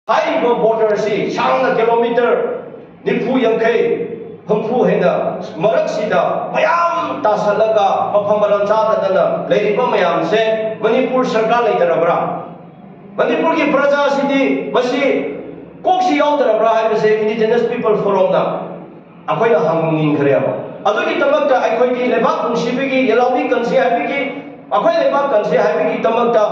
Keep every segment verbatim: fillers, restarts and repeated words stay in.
ꯍꯥꯏꯔꯤꯕ border ꯑꯁꯤ ꯁꯥꯡꯅ kilometre ꯅꯤꯐꯨ, ꯌꯥꯡꯈꯩ, ꯍꯨꯝꯐꯨ ꯍꯦꯟꯅ ꯃꯔꯛꯁꯤꯗ ꯃꯌꯥꯝ ꯇꯥꯁꯜꯂꯒ ꯃꯐꯝ ꯃꯔꯥꯡ ꯆꯥꯗꯗꯅ ꯂꯩꯔꯤꯕ ꯃꯌꯥꯝꯁꯦ ꯃꯅꯤꯄꯨꯔ ꯁꯔꯀꯥꯔ ꯂꯩꯇꯔꯕ꯭ꯔꯥ? ꯃꯅꯤꯄꯨꯔꯒꯤ ꯄ꯭ꯔꯖꯥꯁꯤꯗꯤ ꯃꯁꯤ ꯀꯣꯛꯁꯤ ꯌꯥꯎꯗ꯭ꯔꯕ꯭ꯔꯥ ꯍꯥꯏꯕꯁꯦ Indigenous People Forumꯅ ꯑꯩꯈꯣꯏꯅ ꯍꯪꯅꯤꯡꯈ꯭ꯔꯦꯕ꯫ ꯑꯗꯨꯒꯤꯗꯃꯛꯇ ꯑꯩꯈꯣꯏꯒꯤ ꯂꯩꯕꯥꯛ ꯅꯨꯡꯁꯤꯕꯒꯤ, ꯌꯦꯂꯥꯎꯃꯤ ꯀꯟꯁꯤ ꯍꯥꯏꯕꯒꯤ, ꯑꯩꯈꯣꯏ ꯂꯩꯕꯥꯛ ꯀꯟꯁꯤ ꯍꯥꯏꯕꯒꯤꯗꯃꯛꯇ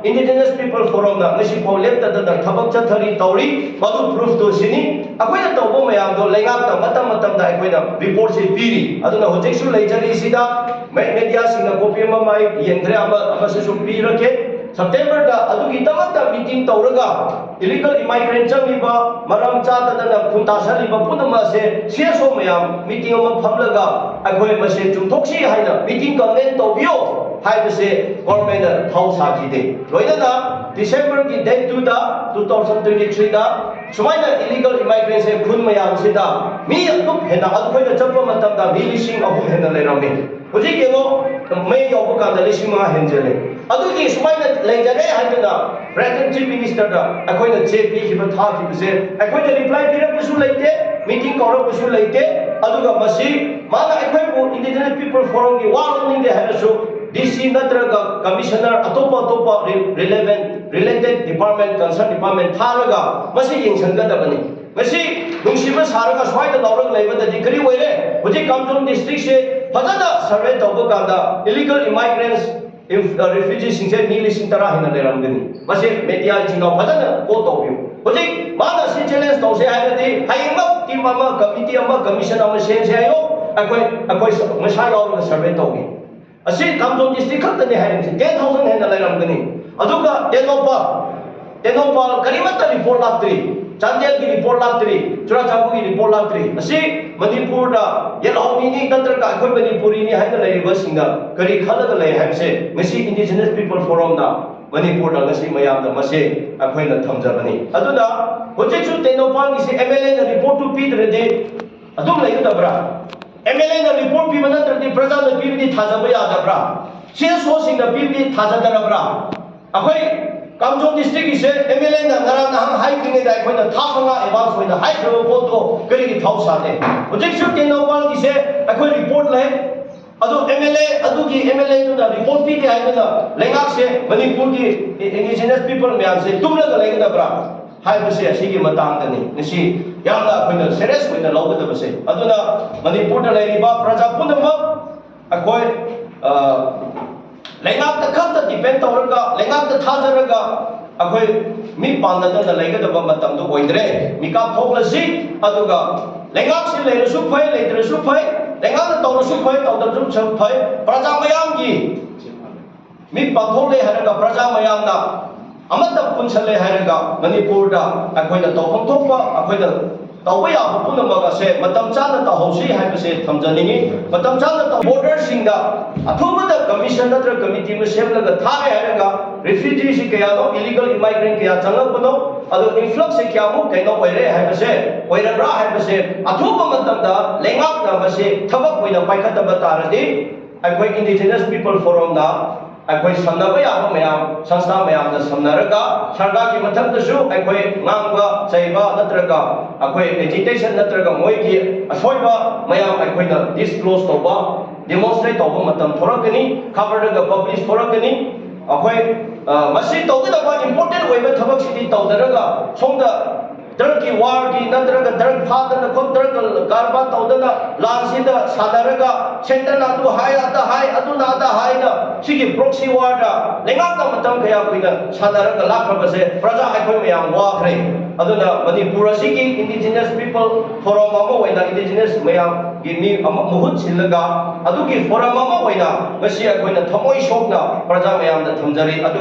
Indigenous People Forumꯅ ꯉꯁꯤꯐꯥꯎ ꯂꯦꯞꯇꯗꯅ ꯊꯕꯛ ꯆꯠꯊꯔꯤ, ꯇꯧꯔꯤ꯫ ꯃꯗꯨ proofꯇꯨ ꯁꯤꯅꯤ꯫ ꯑꯩꯈꯣꯏꯅ ꯇꯧꯕ ꯃꯌꯥꯝꯗꯣ ꯂꯩꯉꯥꯛꯇ ꯃꯇꯝ ꯃꯇꯝꯗ ꯑꯩꯈꯣꯏꯅ reportꯁꯤ ꯄꯤꯔꯤ꯫ ꯑꯗꯨꯅ ꯍꯧꯖꯤꯛꯁꯨ ꯂꯩꯖꯔꯤ ꯁꯤꯗ, ꯃꯦ-, mediaꯁꯤꯡꯅ copy ꯑꯃ ꯃꯥꯏ ꯌꯦꯟꯈ꯭ꯔꯦ, ꯑꯃ, ꯑꯃꯁꯤꯁꯨ ꯄꯤꯔꯒꯦ꯫ Septemberꯗ ꯑꯗꯨꯒꯤꯗꯃꯛꯇ meeting ꯇꯧꯔꯒ illegal immigrant ꯆꯪꯂꯤꯕ, ꯃꯔꯝ ꯆꯥꯗꯗꯅ ꯈꯨꯟ ꯇꯥꯁꯜꯂꯤꯕ ꯄꯨꯝꯅꯃꯛ ꯑꯁꯦ CSO ꯃꯌꯥꯝ meeting ꯑꯃ ꯐꯝꯂꯒ ꯑꯩꯈꯣꯏ ꯃꯁꯦ ꯆꯨꯝꯊꯣꯛꯁꯤ ꯍꯥꯏꯅ meeting convene ꯇꯧꯕꯤꯌꯣ ꯍꯥꯏꯕꯁꯦ governmentꯅ ꯊꯧ ꯁꯥꯈꯤꯗꯦ꯫ ꯂꯣꯏꯅꯅ Decemberꯒꯤ date twoꯗ, two thousand twenty threeꯗ ꯁꯨꯃꯥꯏꯅ illegal immigrantꯁꯦ ꯈꯨꯟ ꯃꯌꯥꯝꯁꯤꯗ ꯃꯤ ꯑꯗꯨꯛ ꯍꯦꯟꯅ, ꯑꯩꯈꯣꯏꯅ ꯆꯠꯄ ꯃꯇꯝꯗ ꯃꯤ ꯂꯤꯁꯤꯡ ꯑꯍꯨꯝ ꯍꯦꯟꯅ ꯂꯩꯔꯝꯃꯤ꯫ ꯍꯧꯖꯤꯛ ꯌꯦꯡꯉꯣ, May ꯌꯧꯕ ꯀꯥꯟꯗ ꯂꯤꯁꯤꯡ ꯃꯉꯥ ꯍꯦꯟꯖꯜꯂꯦ꯫ ꯑꯗꯨꯒꯤ ꯁꯨꯃꯥꯏꯅ ꯂꯩꯖꯔꯦ ꯍꯥꯏꯗꯨꯅ President Chief Ministerꯗ ꯑꯩꯈꯣꯏꯅ ꯆꯦ ꯄꯤꯈꯤꯕ, ꯊꯥꯈꯤꯕꯁꯦ ꯑꯩꯈꯣꯏꯅ reply ꯄꯤꯔꯛꯄꯁꯨ ꯂꯩꯇꯦ, meeting ꯀꯧꯔꯛꯄꯁꯨ ꯂꯩꯇꯦ꯫ ꯑꯗꯨꯒ ꯃꯁꯤ ꯃꯥꯅ ꯑꯩꯈꯣꯏꯕꯨ Indigenous People Forumꯒꯤ ꯋꯥ ꯂꯧꯅꯤꯡꯗꯦ ꯍꯥꯏꯔꯁꯨ DC ꯅꯠꯇ꯭ꯔꯒ commissioner ꯑꯇꯣꯞꯄ ꯑꯇꯣꯞꯄ re-, relevant, related department, concern department ꯊꯥꯔꯒ ꯃꯁꯤ ꯌꯦꯡꯁꯤꯟꯒꯗꯕꯅꯤ꯫ ꯉꯁꯤ ꯅꯨꯡꯁꯤꯕ ꯁꯥꯔꯒ ꯁ꯭ꯋꯥꯏꯗ ꯂꯥꯎꯔꯒ ꯂꯩꯕꯗꯗꯤ ꯀꯔꯤ ꯑꯣꯏꯔꯦ? ꯍꯧꯖꯤꯛ ꯀꯥꯝꯖꯣꯡ districtꯁꯦ ꯐꯖꯅ survey ꯇꯧꯕ ꯀꯥꯟꯗ illegal immigrants ꯏꯝ-, ꯑ, refugeeꯁꯤꯡꯁꯦ ꯃꯤ ꯂꯤꯁꯤꯡ ꯇꯔꯥ ꯍꯦꯟꯅ ꯂꯩꯔꯝꯒꯅꯤ꯫ ꯃꯁꯤ mediaꯁꯤꯡꯅ ꯐꯖꯅ quote ꯇꯧꯕꯤꯌꯨ꯫ ꯍꯧꯖꯤꯛ ꯃꯥꯅ ꯁꯤ challenge ꯇꯧꯁꯦ ꯍꯥꯏꯔꯗꯤ ꯍꯌꯦꯡꯃꯛ team ꯑꯃ, committee ꯑꯃ, commission ꯑꯃ ꯁꯦꯝꯁꯦ ꯍꯥꯏꯌꯣ꯫ ꯑꯩꯈꯣꯏ, ꯑꯩꯈꯣꯏ ꯁ-, ꯃꯁꯥ ꯌꯥꯎꯔꯒ survey ꯇꯧꯒꯦ꯫ ꯑꯁꯤ ꯀꯥꯝꯖꯣꯡ district ꯈꯛꯇꯅꯤ ꯍꯥꯏꯔꯤꯕꯁꯤ, ten thousand ꯍꯦꯟꯅ ꯂꯩꯔꯝꯒꯅꯤ꯫ ꯑꯗꯨꯒ ꯇꯦꯡꯅꯧꯄꯜ, ꯇꯦꯡꯅꯧꯄꯜ ꯀꯔꯤꯃꯠꯇ report ꯂꯥꯛꯇ꯭ꯔꯤ, ꯆꯥꯟꯗꯦꯜꯒꯤ report ꯂꯥꯛꯇ꯭ꯔꯤ, ꯆꯨꯔꯥꯆꯥꯟꯄꯨꯔꯒꯤ report ꯂꯥꯛꯇ꯭ꯔꯤ꯫ ꯑꯁꯤ ꯃꯅꯤꯄꯨꯔꯗ ꯌꯦꯜꯍꯧꯃꯤꯅꯤ ꯅꯠꯇ꯭ꯔꯒ ꯑꯩꯈꯣꯏ ꯃꯅꯤꯄꯨꯔꯤꯅꯤ ꯍꯥꯏꯅ ꯂꯩꯔꯤꯕꯁꯤꯡꯅ ꯀꯔꯤ ꯈꯜꯂꯒ ꯂꯩ ꯍꯥꯏꯕꯁꯦ ꯉꯁꯤ Indigenous People Forumꯅ ꯃꯅꯤꯄꯨꯔꯗ ꯉꯁꯤ ꯃꯌꯥꯝꯗ ꯃꯁꯤ ꯑꯩꯈꯣꯏꯅ ꯊꯝꯖꯕꯅꯤ꯫ ꯑꯗꯨꯅ ꯍꯧꯖꯤꯛꯁꯨ ꯇꯦꯡꯅꯧꯄꯜꯒꯤꯁꯤ MLAꯅ reportꯇꯨ ꯄꯤꯗ꯭ꯔꯗꯤ ꯑꯗꯨꯝ ꯂꯩꯒꯗꯕ꯭ꯔꯥ? MLAꯅ report ꯄꯤꯕ ꯅꯠꯇ꯭ꯔꯗꯤ ꯄ꯭ꯔꯖꯥꯅ ꯄꯤꯕꯗꯤ ꯊꯥꯖꯕ ꯌꯥꯗꯕ꯭ꯔꯥ? CSOꯁꯤꯡꯅ ꯄꯤꯕꯗꯤ ꯊꯥꯖꯗꯔꯕ꯭ꯔꯥ? ꯑꯩꯈꯣꯏ ꯀꯥꯝꯖꯣꯡ ꯗꯤꯁꯇ꯭ꯔꯤꯛꯀꯤꯁꯦ ꯑꯦꯝ ꯑꯦꯜ ꯑꯦꯅ ꯉꯔꯥꯡ ꯅꯍꯥꯟ ꯍꯥꯏꯗ꯭ꯔꯤꯉꯩꯗ ꯑꯩꯈꯣꯏꯅ ꯊꯥ ꯃꯉꯥ ꯑꯦꯗꯚꯥꯟꯁ ꯑꯣꯏꯅ ꯍꯥꯏꯈ꯭ꯔꯕ ꯄꯣꯠꯇꯣ ꯀꯔꯤꯒꯤ ꯊꯧ ꯁꯥꯗꯦ? ꯍꯧꯖꯤꯛꯁꯨ ꯇꯦꯡꯅꯧꯄꯜꯒꯤꯁꯦ ꯑꯩꯈꯣꯏ ꯔꯤꯄꯣꯔꯠ ꯂꯩ꯫ ꯑꯗꯨ ꯑꯦꯝ ꯑꯦꯜ ꯑꯦ ꯑꯗꯨꯒꯤ ꯑꯦꯝ ꯑꯦꯜ ꯑꯦꯗꯨꯅ ꯔꯤꯄꯣꯔꯠ ꯄꯤꯗꯦ ꯍꯥꯏꯗꯨꯅ ꯂꯩꯉꯥꯛꯁꯦ, ꯃꯅꯤꯄꯨꯔꯒꯤ indigenous people ꯃꯌꯥꯝꯁꯦ ꯇꯨꯝꯂꯒ ꯂꯩꯒꯗꯕ꯭ꯔꯥ ꯍꯥꯏꯕꯁꯦ ꯑꯁꯤꯒꯤ ꯃꯇꯥꯡꯗꯅꯤ ꯉꯁꯤ ꯌꯥꯝꯅ ꯑꯩꯈꯣꯏꯅ ꯁꯦꯔꯤꯌꯁ ꯑꯣꯏꯅ ꯂꯧꯒꯗꯕꯁꯦ꯫ ꯑꯗꯨꯅ ꯃꯅꯤꯄꯨꯔꯗ ꯂꯩꯔꯤꯕ ꯄ꯭ꯔꯖꯥ ꯄꯨꯝꯅꯃꯛ ꯑꯩꯈꯣꯏ, ꯑ, ꯂꯩꯉꯥꯛꯇ ꯈꯛꯇ ꯗꯤꯄꯦꯟ ꯇꯧꯔꯒ, ꯂꯩꯉꯥꯛꯇ ꯊꯥꯖꯔꯒ ꯑꯩꯈꯣꯏ ꯃꯤ ꯄꯥꯟꯅꯗꯅ ꯂꯩꯒꯗꯕ ꯃꯇꯝꯗꯣ ꯑꯣꯏꯗ꯭ꯔꯦ꯫ ꯃꯤꯀꯥꯞ ꯊꯣꯛꯂꯁꯤ, ꯑꯗꯨꯒ ꯂꯩꯉꯥꯛꯁꯤ ꯂꯩꯔꯁꯨ ꯐꯩ, ꯂꯩꯇ꯭ꯔꯁꯨ ꯐꯩ, ꯂꯩꯉꯥꯛꯅ ꯇꯧꯔꯁꯨ ꯐꯩ, ꯇꯧꯗ꯭ꯔꯁꯨ ꯐꯩ, ꯄ꯭ꯔꯖꯥ ꯃꯌꯥꯝꯒꯤ ꯃꯤ ꯄꯥꯡꯊꯣꯛꯂꯦ ꯍꯥꯏꯔꯒ, ꯄ꯭ꯔꯖꯥ ꯃꯌꯥꯝꯅ ꯑꯃꯠꯇ ꯄꯨꯟꯁꯜꯂꯦ ꯍꯥꯏꯔꯒ, ꯃꯅꯤꯄꯨꯔꯗ ꯑꯩꯈꯣꯏꯅ ꯇꯧꯐꯝ ꯊꯣꯛꯄ ꯑꯩꯈꯣꯏꯅ ꯇꯧꯕ ꯌꯥꯕ ꯄꯨꯝꯅꯃꯛ ꯑꯁꯦ ꯃꯇꯝ ꯆꯥꯅ ꯇꯧꯍꯧꯁꯤ ꯍꯥꯏꯕꯁꯦ ꯊꯝꯖꯅꯤꯡꯉꯤ꯫ ꯃꯇꯝ ꯆꯥꯅ ꯇꯧ-, borderꯁꯤꯡꯗ ꯑꯊꯨꯕꯗ commission ꯅꯠꯇ꯭ꯔꯒ committee ꯑꯃ ꯁꯦꯝꯂꯒ ꯊꯥꯔꯦ ꯍꯥꯏꯔꯒ, refugeeꯁꯤ ꯀꯌꯥꯅꯣ, illegal immigrant ꯀꯌꯥ ꯆꯪꯂꯛꯄꯅꯣ, ꯑꯗꯣ influxꯁꯦ ꯀꯌꯥꯃꯨꯛ ꯀꯩꯅꯣ ꯑꯣꯏꯔꯦ ꯍꯥꯏꯕꯁꯦ, ꯑꯣꯏꯔꯕ꯭ꯔꯥ ꯍꯥꯏꯕꯁꯦ ꯑꯊꯨꯕ ꯃꯇꯝꯗ ꯂꯩꯉꯥꯛꯅ ꯃꯁꯤ ꯊꯕꯛ ꯑꯣꯏꯅ ꯄꯥꯏꯈꯠꯇꯕ ꯇꯥꯔꯗꯤ, ꯑꯩꯈꯣꯏ Indigenous People Forumꯅ ꯑꯩꯈꯣꯏ ꯁꯝꯅꯕ ꯌꯥꯕ ꯃꯌꯥꯝ, ꯁꯪꯁꯊꯥ ꯃꯌꯥꯝꯅ ꯁꯝꯅꯔꯒ, ꯁꯔꯀꯥꯔꯒꯤ ꯃꯊꯛꯇꯁꯨ ꯑꯩꯈꯣꯏ ꯉꯥꯡꯕ ꯆꯩꯕ ꯅꯠꯇ꯭ꯔꯒ ꯑꯩꯈꯣꯏ agitation ꯅꯠꯇ꯭ꯔꯒ ꯃꯣꯏꯒꯤ ꯑꯁꯣꯏꯕ ꯃꯌꯥꯝ ꯑꯩꯈꯣꯏꯅ disclose ꯇꯧꯕ, demonstrate ꯇꯧꯕ ꯃꯇꯝ ꯊꯣꯔꯛꯀꯅꯤ, ꯈꯕꯔꯗꯒ publish ꯊꯣꯔꯛꯀꯅꯤ꯫ ꯑꯩꯈꯣꯏ, ꯑ, ꯃꯁꯤ ꯇꯧꯒꯗꯕ important ꯑꯣꯏꯕ ꯊꯕꯛꯁꯤꯗꯤ ꯇꯧꯗꯔꯒ, ꯁꯣꯝꯗ drugꯀꯤ warꯒꯤ ꯅꯠꯇ꯭ꯔꯒ drug ꯐꯥꯗꯅ ꯈꯣꯠ-, drug ꯀꯔꯕꯥꯔ ꯇꯧꯗꯅ ꯂꯥꯟꯁꯤꯗ ꯁꯥꯟꯅꯔꯒ centreꯅ ꯑꯗꯨ ꯍꯥꯏ, ꯑꯗ ꯍꯥꯏ, ꯑꯗꯨꯅ ꯑꯗ ꯍꯥꯏꯅ ꯁꯤꯒꯤ proxy warꯗ ꯂꯩꯉꯥꯛꯅ ꯃꯇꯝ ꯀꯌꯥ ꯀꯨꯏꯅ ꯁꯥꯟꯅꯔꯒ ꯂꯥꯛꯈ꯭ꯔꯕꯁꯦ ꯄ꯭ꯔꯖꯥ ꯑꯩꯈꯣꯏ ꯃꯌꯥꯝ ꯋꯥꯈ꯭ꯔꯦ꯫ ꯑꯗꯨꯅ ꯃꯅꯤꯄꯨꯔ ꯑꯁꯤꯒꯤ Indigenous People Forum ꯑꯃ ꯑꯣꯏꯅ indigenous ꯃꯌꯥꯝꯒꯤ ꯃꯤ ꯑꯃ ꯃꯍꯨꯠ ꯁꯤꯜꯂꯒ ꯑꯗꯨꯒꯤ forum ꯑꯃ ꯑꯣꯏꯅ ꯉꯁꯤ ꯑꯩꯈꯣꯏꯅ ꯊꯃꯣꯏ ꯁꯣꯛꯅ ꯄ꯭ꯔꯖꯥ ꯃꯌꯥꯝꯗ ꯊꯝꯖꯔꯤ꯫ ꯑꯗꯨ